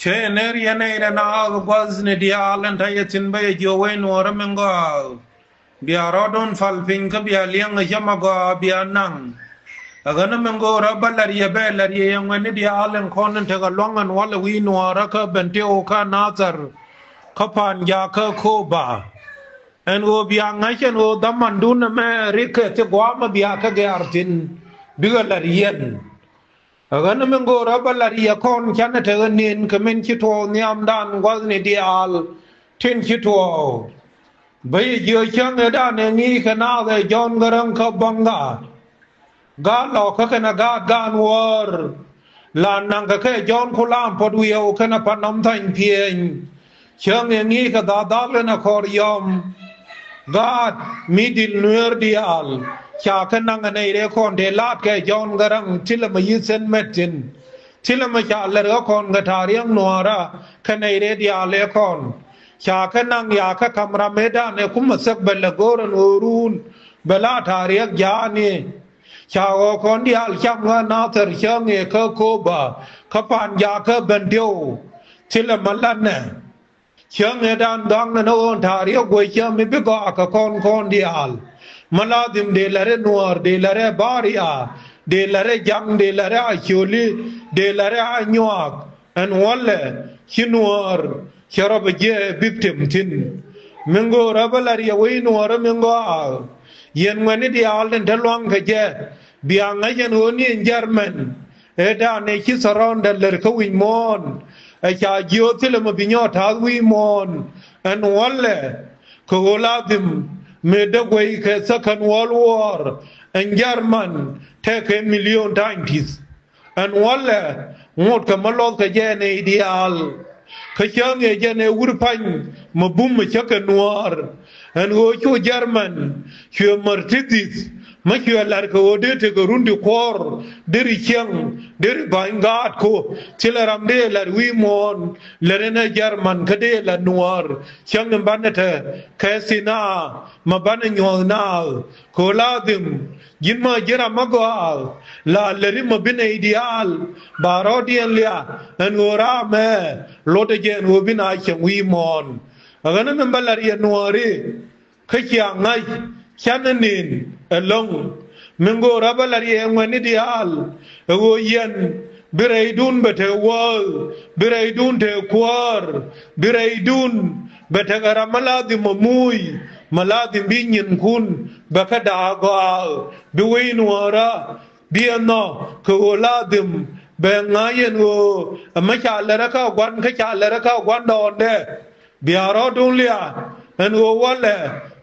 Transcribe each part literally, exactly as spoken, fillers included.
Cɛ yɛ ner yɛn ɛ yɛn a gua̱thni diaal ɛn ta̱yɛ thi̱n bä yɛ jiök wec nuɔɔrä min gɔaa. Bia rɔɔdun pal piny kä bia liɛŋ ɛ cämɛ gɔaa bia naŋ. Ɛ ɣän min go̱o̱rä bä la̱r yɛ bɛ la̱r yɛ yɛ ŋuɛ̈tni diaal ɛn kɔn in tekɛ lua̱ŋ ɛn walɛ wi̱i̱ nuɔɔrä kä Bentiu kä Nathɛr kä Pa̱a̱n Jakä kä Koba. Ɛn ɣöö bia ŋa̱c ɛn ɣöö dhamandun ɛmɛ rikɛ ti gua̱a̱mɛ bia kä gɛ̈r thi̱n bikɛ la̱r yɛn. Ɛ ɣän min go̱o̱rä bä la̱r yɛ kɔn canɛ tekɛ ni̱n kɛ min ci tuɔɔk nhiamdan gua̱thni diaal tin ci tuɔɔk. Bä yɛ jiök cäŋ ëëdan ɛ ŋi̱i̱c kɛ naath ɛ Jɔ̱ɔ̱n Gäräŋ kä Baŋga. Gaat Lɔkä kɛnɛ gaat Gaan Wäär. La naŋkɛ kɛ Jɔ̱ɔ̱n Kulaŋ Puɔt Wi̱i̱ kɛnɛ Pa̱nɔm Tha̱ny Piɛny. Cäŋ ɛ ŋi̱i̱c kɛ dhadhal ɛn ɛ kɔr yɔm. Gaat mi dil nueer diaal ca kɛ naŋ ɛ nɛy rɛɛ kɔn tëë laat kɛ Jɔ̱ɔ̱n Gäräŋ thilɛ mɛ yi̱th thi̱n mɛt thi̱n. Thilɛ mɛ ca lɛr ɣä kɔn kɛ ta̱riɛk nuɔɔrä kɛ nɛy rɛɛ diaal ɛ kɔn. Ca kɛ naŋ ya kɛ ka̱m ram ëëdan ɛ kumɛ thäk bɛ lɛ go̱o̱r ɛn ɣöö ruun bɛ la ta̱riɛk ja̱a̱ni. Ca ɣɔɔ kɔn diaal cam ɣä Nathɛr cäŋ ëë kä Koba kä Pa̱a̱n Jakä Bentiu. Thilɛ mɛ la̱tnɛ. Cäŋ ëëdan dhɔaŋnɛ ni ɣöö ta̱a̱ riɛk guec cä mi bi gɔaa kɛ kɔn kɔn diaal. Mi la dhim dee la rɛ nuäär, dee la rɛ baria, dee la rɛ jaŋ, dee la rɛ a ciöli, dee la rɛ a nyuak. Ɛn wälɛ ci nuäär cɛ rɔ bɛ jiɛ victim thi̱n. Mi ŋo̱o̱rä bä la riɛ wec nuäärä mi ŋɔaa. Yɛn ŋuɛ̈tni diaal tin te lua̱ŋ kɛ jɛ bia ŋäc ɛn ɣöö ni ɛn Jɛrmɛn. Ëëdan ëë ci thɔrɔ̱ɔ̱ndɛ lär kä wi̱c muɔ̱ɔ̱n. Ɛ ca jiööth thilɛ mi bi nyɔɔt ta̱a̱th wi̱i̱ muɔ̱ɔ̱n. Ɛn wälɛ kɛ ɣöö la dhim mëë däk wec kɛ second world war. Ɛn Jɛrmɛn tëëkɛ milion ta̱ny ti̱th. Ɛn wälɛ ŋot kɛ mi luɔth kɛ jɛ nɛy diaal. Kä cäŋ ëë jɛn ëë wur pa̱ny mi bum mi cä kɛ nuäär. Ɛn ɣöö cu Jɛrmɛn cuɛ mär ti dhi̱th mi cuɛ la̱r kɛ ɣöö dee tekɛ run ti kuɔ̱r deri cieŋ deri ba̱ny gaat ko. Thilɛ ram dee la̱r wi̱i̱ muɔ̱ɔ̱n lär ɛn ɛ Jɛrmɛn kä dee la̱r nuäär. Cäŋ in banɛ te kɛ thin a ma banɛ nyuɔ̱th naath. Kɛ ɣöö la dhim ji̱n ma ji̱ ram ma gɔaa la läri ma bi nɛy diaal ba rɔɔdiɛn lia. Ɛn ɣöö raamɛ lotdɛ jɛ ɛn ɣöö bi na cieŋ wi̱i̱ muɔ̱ɔ̱n. Ɛ ɣän ɛn ba la̱r yɛ nuääri kä cia ŋa̱c canɛ ni̱n ɛlɔ̱ŋ. Mi ŋo̱o̱rä bä la̱r yɛ ŋuɛ̈tni diaal ɛ ɣöö yɛn bi rɛydun bɛ te wääth, bi rɛydun te kuäär, bi rɛydun bɛ tekɛ ram mi la dhim mɔ muui, mi la dhim bi nyinkun bɛ kä da̱a̱ gɔaa. Bi wec nuäärä bi ɛ nhɔk kɛ ɣöö la dhim bɛ ŋa̱c ɛn ɣöö ɛ mi ca lärä kä gua̱n kä ca lärä kä gua̱ndɔɔŋdɛ. Bia rɔɔdun lia ɛn ɣöö wälɛ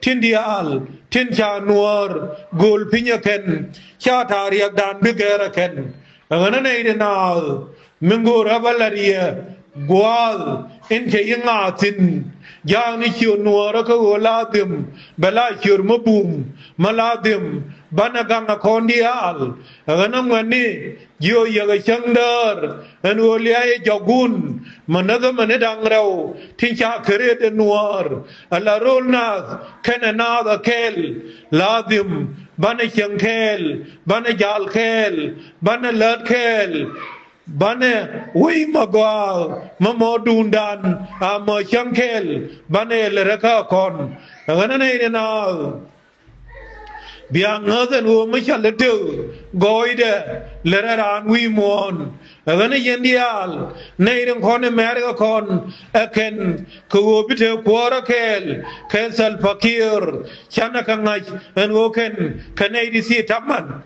tin diaal tin ca nuäär gööl piny ɛ kɛn ca ta̱a̱ riɛkdan bi gɛr ɛ kɛn. Ɛ ɣän ɛ nɛy ti naath mi ŋo̱o̱rä bä la̱r yɛ gua̱a̱th in cɛ yi ŋa̱a̱th thi̱n. Jaakni ciöt nuäärä kä ɣöö la dhim bɛ la ciöt mi bum mi la dhim banɛ gaŋ ɛ kɔn diaal. Ɛ ɣän ɛ ŋuɛ̈tni jiök yɛ kɛ cäŋ däär ɛn ɣöö lia̱a̱ yɛ jɔkun mi näthä mi ni da̱ŋ rɛw tin ca kɛ rëët ɛ nuäär. Ala ro̱l naath kɛnɛ naath ɛ kɛɛl la dhim banɛ cieŋ kɛɛl, banɛ jal kɛɛl, banɛ lät kɛɛl, banɛ wec ma gɔaa ma mɔ duundan a mɔ cäŋ kɛɛl banɛ lɛ rɛ kä kɔn. Ɛ ɣän ɛ nɛy ti naath bia ŋäth ɛn ɣöö mi ca lɛ tëk gɔɔydɛ lɛ rɛ raan wi̱i̱ muɔ̱ɔ̱n. Ɛ ɣän ɛ yɛn diaal nɛy rin kɔn ɛ mɛ̈r kɛ kɔn ɛ kɛn kɛ ɣöö bi te kuäärä kɛɛl kɛ Thalpa Kiir. Canɛ kɛ ŋa̱c ɛn ɣöö kɛn kɛ nɛy ti thieec ta̱man.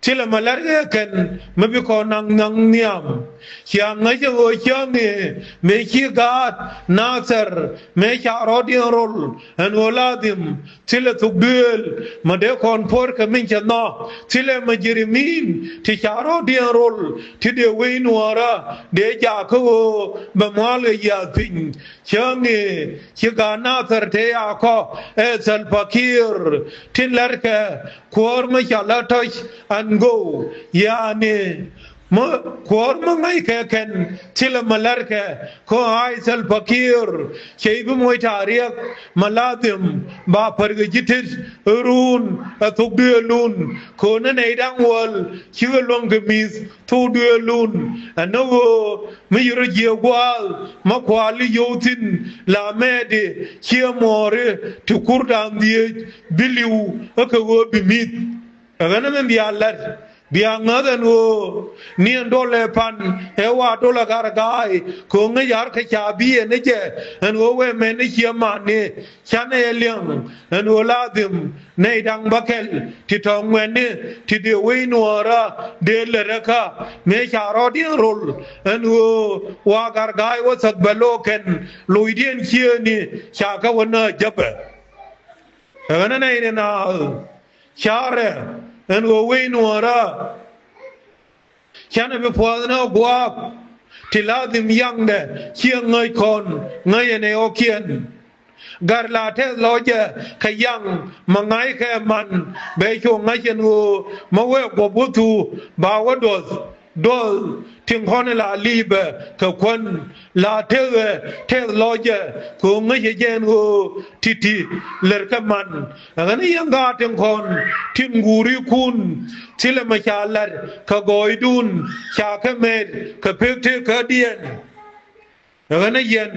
Thilɛ mɛ la̱rkɛ kɛn mi bi kɔn naŋ naŋ nhiam. Cia ŋäcä ɣöö cäŋ ëë mëë ci gaat Nathɛr mëë ca rɔɔdiɛn rol ɛn ɣöö la dhim thilɛ thuk duëël mɛ dee kɔn puɔ̱rkɛ min cɛ nhɔk. Thilɛ mɛ jirimin ti ca rɔɔdiɛn rol ti dee wec nuäärä dee jakä ɣöö bɛ mua̱a̱l kɛ yiath piny. Cäŋ ëë ci gaat Nathɛr tëë a kɔ ɛ Thalpa Kiir tin la̱rkɛ kuäär mi ca la touch and go. Yani Mä kuäär mä ŋa̱ckɛ kɛn thilɛ mä la̱rkɛ kä ay Salva Kiir cɛ i̱ bi moc ta̱a̱ riɛk. Mä ladhim ba pär kɛ ji̱ tet run ɛ thok duëëlun. Kɛ ɣöö ni nɛy da̱ŋ wäl cikɛ luäŋ kɛ mi̱th thok duëëlun. Ɛn ni ɣöö mi ci rɔ jiɛ gua̱a̱th mä kua̱l i̱ yio̱w thi̱n la mɛɛdi ciɛ muɔ̱ɔ̱ri ti kur da̱ŋ dhieec bi li̱w ɛ kɛ ɣöö bi mi̱th. Ɛ ɣän ɛmɛ bia la̱t bia ŋäth ɛn ɣöö ni ɛn dolɛ pan ɛ wa dolɛ Gargaay kɛ ɣöö ŋäc ya̱r kɛ ca bi ɛn ɛ jɛ ɛn ɣöö wee mɛn ni ciɛ man ni canɛ ɛ liɛŋ ɛn ɣöö ladhim nɛy da̱ŋ bäkɛl ti tɔ̱ ŋuɛ̈tni ti dee wec nuɔ̱ɔ̱rä dee lät ɛ kä mëë ca rɔɔdiɛn rol ɛn ɣöö wa Gargaay wä thäk bɛ lo̱o̱k kɛn lo̱cdiɛn ciëëni ca kɛ wä nääc jäpɛ. Ɛ ɣän ɛ nɛy ni naath ca̱rɛ ɛn ɣöö wec nuɔ̱ɔ̱rä canɛ bi puɔ̱th ni ɣä gua̱a̱p ti ladhim yaŋdɛ ciɛ ŋäc kɔn ŋäc ɛn ɛ ɣɔ̱kiɛn. Gat la tɛth lɔcɛ kɛ yaŋ mä ŋa̱ckɛ man bɛ cu ŋa̱c ɛn ɣöö mä wee guɔ̱p wä thuu ba wä duɔth. Duɔth tin kɔn la li̱i̱pɛ kɛ kuän la tekɛ tɛth lɔcɛ kɛ ɣöö ŋäcɛ jɛ ɛn ɣöö ti̱ti̱ lät kɛ man. Ɛ ɣän yɛn gaat tin kɔn tin guurikun thilɛ mɛ ca la̱t kɛ gɔɔydun ca kɛ met kɛ pek tëkädiɛn. Ɛ ɣän ɛ yɛn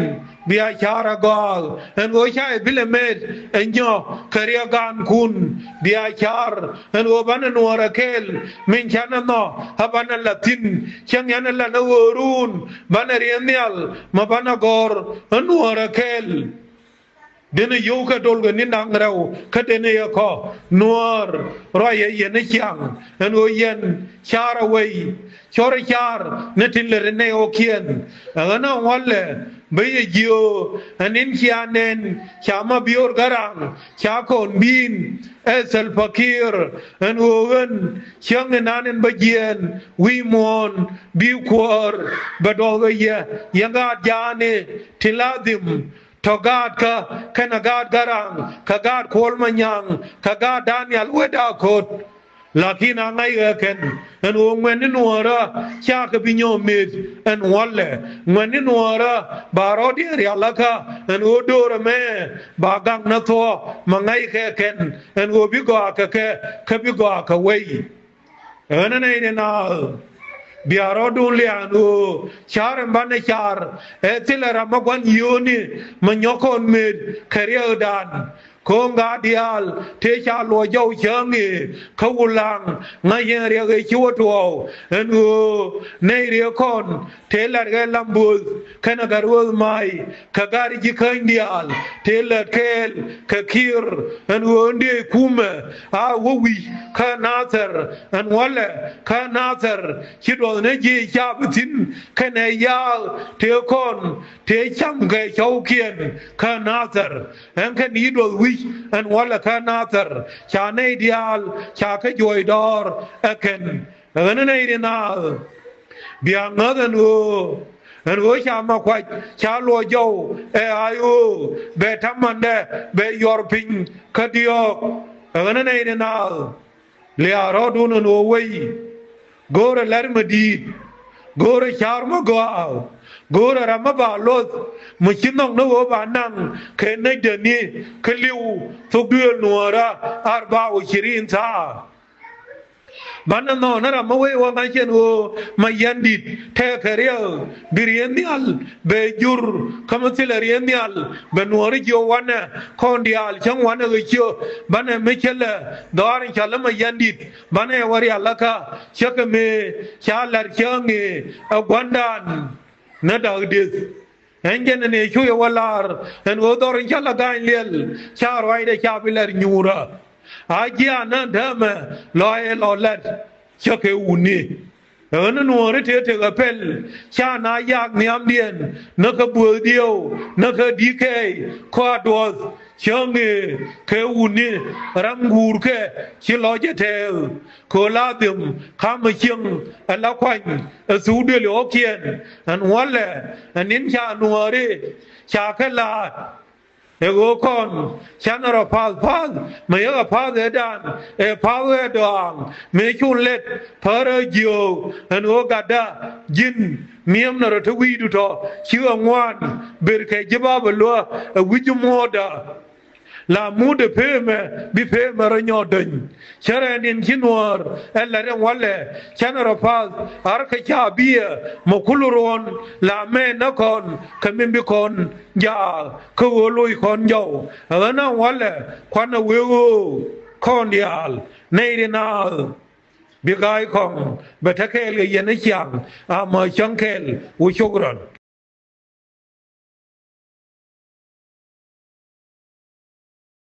bia ca̱r ɛ gɔaa ɛn ɣöö ca ɛ bilɛ met ɛ nyɔk kɛ riɛkgankun bia ca̱r ɛn ɣöö banɛ nuɔɔr ɛ kɛɛl min canɛ nhɔk ɛ banɛ la thi̱n. Cäŋ yɛn ɛ la ni ɣöörun banɛ riɛn nhial mɛ banɛ gɔ̱r ɛ nuɔɔr ɛ kɛɛl. Denɛ yio̱w kɛ dolkɛ ni naŋ rɛw kä denɛ yɛ kɔ nuɔ̱ɔ̱r ruacɛ yɛn ni ciaŋ ɛn ɣöö yɛn ca̱r ɛ wei cɔr ca̱r ni tin lät ɛ nɛy ɣɔ̱kiɛn. Ɛ ɣän ɛ ŋuɔ̱lɛ bä yɛ jiöö ɛ ni̱n cia nɛn ca ma biöör Garaŋ ca kɔn bi̱i̱n ɛ Salva Kiir ɛn ɣöö ɣän cäŋ inan in bä jiɛɛn wi̱i̱ muɔ̱ɔ̱n bi kuäär bɛ duɔth kɛ yɛ yɛn gaat jaani ti ladhim. Tɔ̱ gaatkä kɛnɛ gaat Garaŋ kɛ gaat Kuɔl Manyaŋ kɛ gaat Daniel wee da̱a̱ ko̱t. Lakin a ŋa̱c ɣä kɛn ɛn ɣöö ŋuɛ̈tni nuɔ̱ɔ̱rä cakɛ bi nyɔk met ɛn ŋuɔ̱lɛ ŋuɛ̈tni nuɔ̱ɔ̱rä ba rɔɔdiɛn rialikä ɛn ɣöö do̱r ɛmɛ ba gaŋ ni thuɔ̱k. Mɛ ŋa̱c kɛ kɛn ɛn ɣöö bi gɔaa kɛ kɛ kä bi gɔaa kɛ wei. Ɣän ɛ nɛy ni naath bia rɔɔdun liaan ɣöö ca̱r in banɛ ca̱r ɛ thilɛ ram mi gua̱n yio̱o̱ni mi nyɔk kɔn met kɛ riɛkdan. Ko̱o̱ŋ gaat diaal tëë ca luɔc jɔw cäŋ i̱ kä Wulaŋ ŋa̱c yɛn riɛk ëë ci wä tuɔɔk ɛn ɣöö nɛy riëëk kɔn tëë la̱t kɛ Lam Bo̱o̱th kɛnɛ Gat Ɣööth Mac kɛ gat ji̱ käny diaal tëë lät kɛɛl kɛ Kiir ɛn ɣöö ɛn dee kumɛ a wä wi̱c kä Nathɛr ɛn wälɛ kä Nathɛr ci duɔth ni ji̱ cap thi̱n kɛnɛ yaak tëë kɔn tëë cam kɛ cɔwkiɛn kä Nathɛr. Ɛn kɛn i̱ duɔth wi̱c ɛn wälɛ kä Nathɛr ca nɛy diaal ca kä juɔc dɔɔr ɛ kɛn. Ɛ ɣän ɛ nɛy ni naath bia ŋäth ɛn ɣöö ɛn ɣöö ca ma kuac ca luɔc jɔw ɛ a ɣöö bɛ ta̱mandɛ bɛ yuɔr piny kä diɔ̱ɔ̱k. Ɛ ɣän ɛ nɛy ni naath liaar rɔɔdun ɛn ɣöö wei go̱o̱rɛ lɛr mi di̱i̱t go̱o̱rɛ ca̱r mi gɔaa go̱o̱rɛ ram mi ba luɔth mi ci nhɔk ni ɣöö ba naŋ kɛ näcdäni kä li̱w thok duëël nuɔ̱ɔ̱rä arba wa cirin thaa. Banɛ nhɔk ni ram mi wee wä ŋa̱c ɛn ɣöö ma yɛn di̱t tɛɛkɛ riɛk bi rieen nhial bɛ jur kä mi thilɛ rieen nhial bɛ nuɔɔri jiök wanɛ kɔn diaal cäŋ wanɛ ɣä ciö. Banɛ mi cä lɛ dhɔaar in ca lä ma yɛn di̱t banɛ wä rial läkä cä kɛ mëë ca la̱r cäŋ ëë ɛ gua̱ndan. Ni da̱k deth ɛn jɛn ɛn ëë cu yɛ wä la̱r ɛn ɣöö dhɔr in ca lä ga̱a̱ny liɛl ca ruacdɛ ca bi la̱r nyuurä. A ji̱ a nän däämɛ lɔ ɛ lɔ la̱t cä kɛ wuni. Ɣän nuɔɔri tëë tekɛ pɛl ca na yak nhiamdiɛn näkä buööth diɛw näkä di̱kɛɛy kɔaduɔth cäŋ ëë kɛ wuni ram guurkɛ ci lɔcɛ tɛɛth. Kɛ ɣöö la dhim ka̱mä cieŋ ɛ la kuany ɛ thuk duëli ɣɔ̱kiɛn. Ɛn wälɛ ɛ ni̱n ca nuɔɔri ca kɛ la̱a̱t. Ɛ ɣöö kɔn canɛ rɔ pa̱a̱th pa̱a̱th mëë yäkɛ pa̱a̱th ëëdan ɛ pa̱a̱th ɣɛɛ dɔaaŋ mëë cun lɛt päärä jiöök ɛn ɣöö gatdä ji̱n mi̱emnɛ rɔ te wi̱i̱du tɔ̱ cikɛ ŋuan. Ber kɛ ji̱ bapɛ luäk ɛ wi̱c ji̱ muɔ̱ɔ̱tdä. La mut ɛ pee mɛ bi pee mɛ rɔ nyɔɔt döny. Cä rɛɛn in ci nuäär ɛ la̱t ɛn walɛ canɛ rɔ pa̱a̱th. Ar kɛ ca biɛ mɛ kul ruɔ̱n la mɛ nä kɔn kɛ min bi kɔn jaak kä ɣöö loc kɔn jɔw. Ɛ ɣän ɛn walɛ kuanɛ wee ɣöö kɔn diaal nɛy ri naath bi ga̱a̱c kɔŋ bɛ te kɛɛl kɛ yɛn ɛ ciaŋ. Amä cäŋ kɛɛl wä cok rɔn.